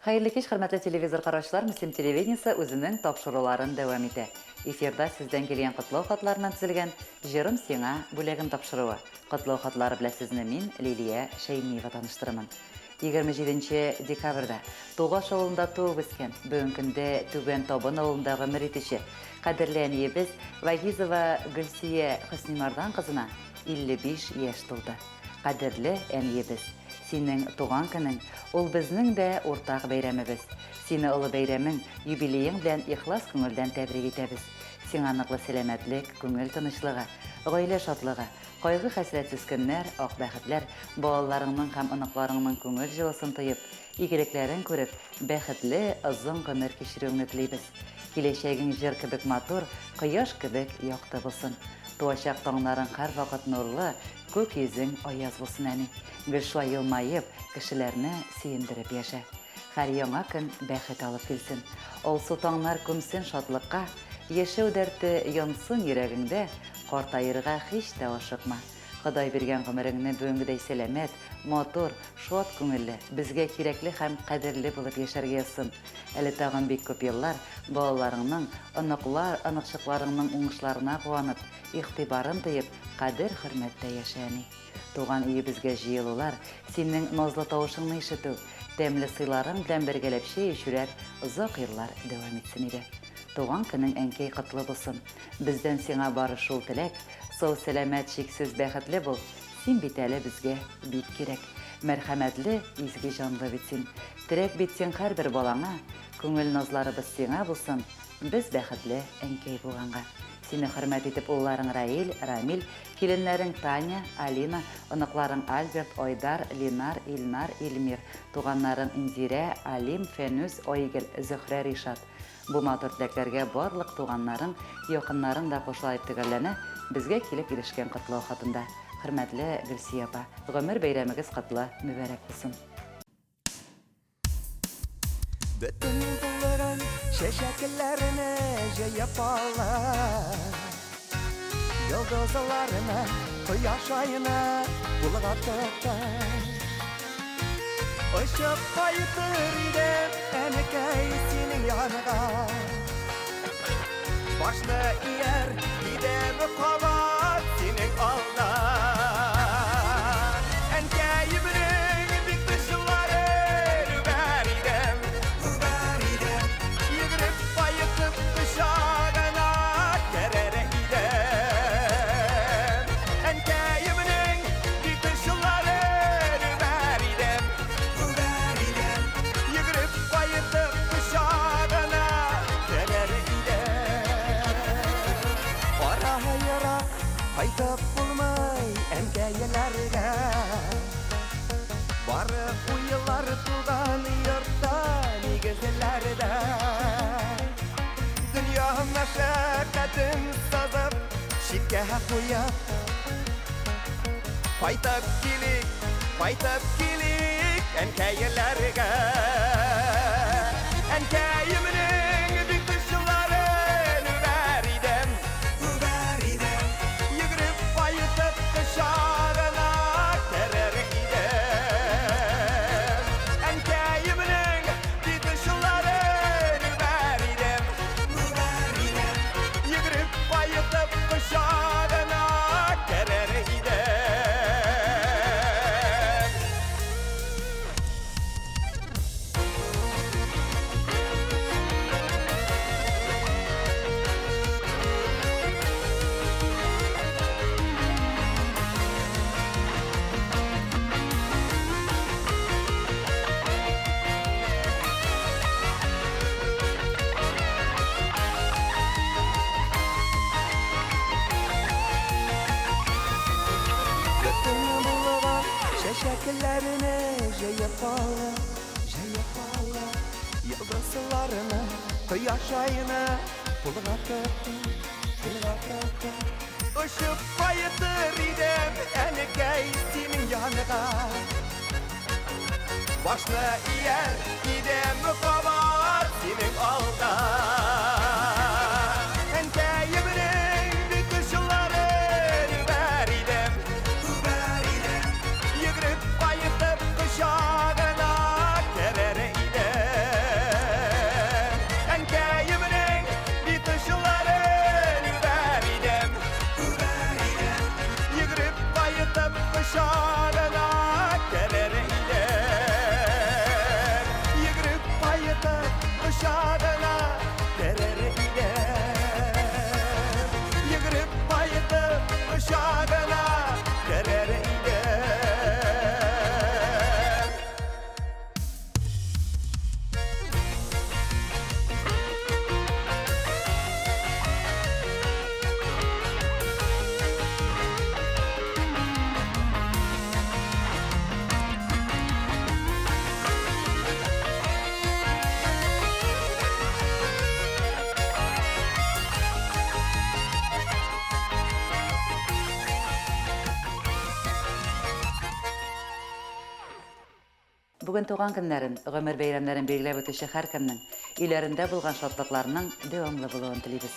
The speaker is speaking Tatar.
Хәерле кич, хөрмәтле телевизор караучылар, Мөслим телевидениесе үзенең тапшыруларын дәвам итә. Эфирда сездән килгән котлау хатларыннан төзелгән Җырым сиңа, бүләгем тапшыруы. Котлау хатлары белән сезне мин, Лилия Шәймиева таныштырырмын. 27 нче декабрьдә Тугаш авылында туып үскән, бүгенге көндә Түбән Табын авылында гомер итүче кадерле әниебез Вагизова Гөлсия Хөснимардан кызына 55 яшь тулды. Кадерле әниебез! Синең туган көнең, ул безнең дә уртак бәйрәмебез. Сине олы бәйрәмең, юбилеең белән ихлас күңелдән тәбрик итәбез. Сиңа ныклы сәламәтлек, күңел тынычлыгы, гаилә шатлыгы, кайгы-хәсрәтсез көннәр, ак бәхетләр, балаларыңның һәм оныкларыңның күңел җылысын тоеп, игелекләрен күреп, бәхетле, озын гомер кичерүеңне телибез. Киләчәгең җыр кебек матур, кояш кебек якты булсын. Туачак таңнарың һәрвакыт нурлы, Күк йөзең аяз булсын, әни. Гел шулай елмаеп, кешеләрне сөендереп яшә. Һәр яңа көн бәхет алып килсен. Алсу таңнар күмсен шатлыкка, яшәү дәрте янсын йөрәгеңдә, картаерга һич тә ашыкма. Ходай биргән гомереңне бүгенгедәй сәламәт, матур, шат күңелле, безгә кирәкле һәм кадерле булып яшәргә язсын. Әле тагын бик күп еллар балаларыңның, оныклар, оныкчыкларыңның уңышларына куанып, игътибарын тоеп, кадер-хөрмәттә яшә, әни. Туган өебезгә җыелулар, синең назлы тавышыңны ишетү, тәмле сыйларың белән бергәләп чәй эчүләр озак еллар дәвам итсен иде. Туган көнең, әнкәй, котлы булсын! Бездән сиңа бары шул теләк, сау-сәламәт, чиксез бәхетле бул, син бит әле безгә бик кирәк. Мәрхәмәтле, изге җанлы бит син. Терәк бит син һәрбер балаңа, күңел назларыбыз сиңа булсын, без бәхетле әнкәй булганга. Сине хөрмәт итеп улларың Раил, Рамил, киленнәрең Таня, Алина, оныкларың Альберт, Айдар, Линар, Илнар, Илмир, туганнарың Инзирә, Алим, Фәнүз, Айгөл, Зөһрә, Ришат. Бу матур теләкләргә барлык туганнарың, якыннарың да кушыла дип төгәлләнә безгә килеп ирешкән котлау хатында. Хөрмәтле Гөлсия апа, гомер бәйрәмегез котлы, мөбарәк булсын! Бөтен булырын чәчәкләрне җыеп алып, Йолдызларны, кояш айны кулга тотып, Очып кайтыр идем, әнекәй, синең янга. Башны ияр идем кабат синең алда. Әнкәемнең бит җылларын үбәр идем, үбәр идем. Йөгереп кайтып кочагына керер идем. Әнкәемнең бит җылларын үбәр идем, үбәр идем. Йөгереп кайтып кочагына керер идем. Ара ерак кайтып булмый әнкәйләргә. Бары уйлар туган йортта нигезләрдә. Дөнья мәшәкатен сызып, читкә куеп, Кайтып килик, кайтып килик әнкәйләргә. Әнкәемнең бит җылларын үбәр идем, үбәр идем. Йөгереп кайтып кочагына керер идем. Әнкәемнең бит җылларын үбәр идем, үбәр идем. Йөгереп кайтып кочагына керер идем. Бөтен булган чәчәкләрне җыеп алып, җыеп алып, йолдызларны, кояш айны кулга тотып, кулга тотып, очып кайтыр идем, әнекәй, синең янга. Башны ияр идем кабат синең алда. Әнкәемнең бит җылларын үбәр идем, үбәр идем. Йөгереп кайтып кочагына керер идем. Бүген туган көннәрен, гомер бәйрәмнәрен билгеләп үтүче һәркемнең, өйләрендә булган шатлыкларның дәвамлы булуын телибез.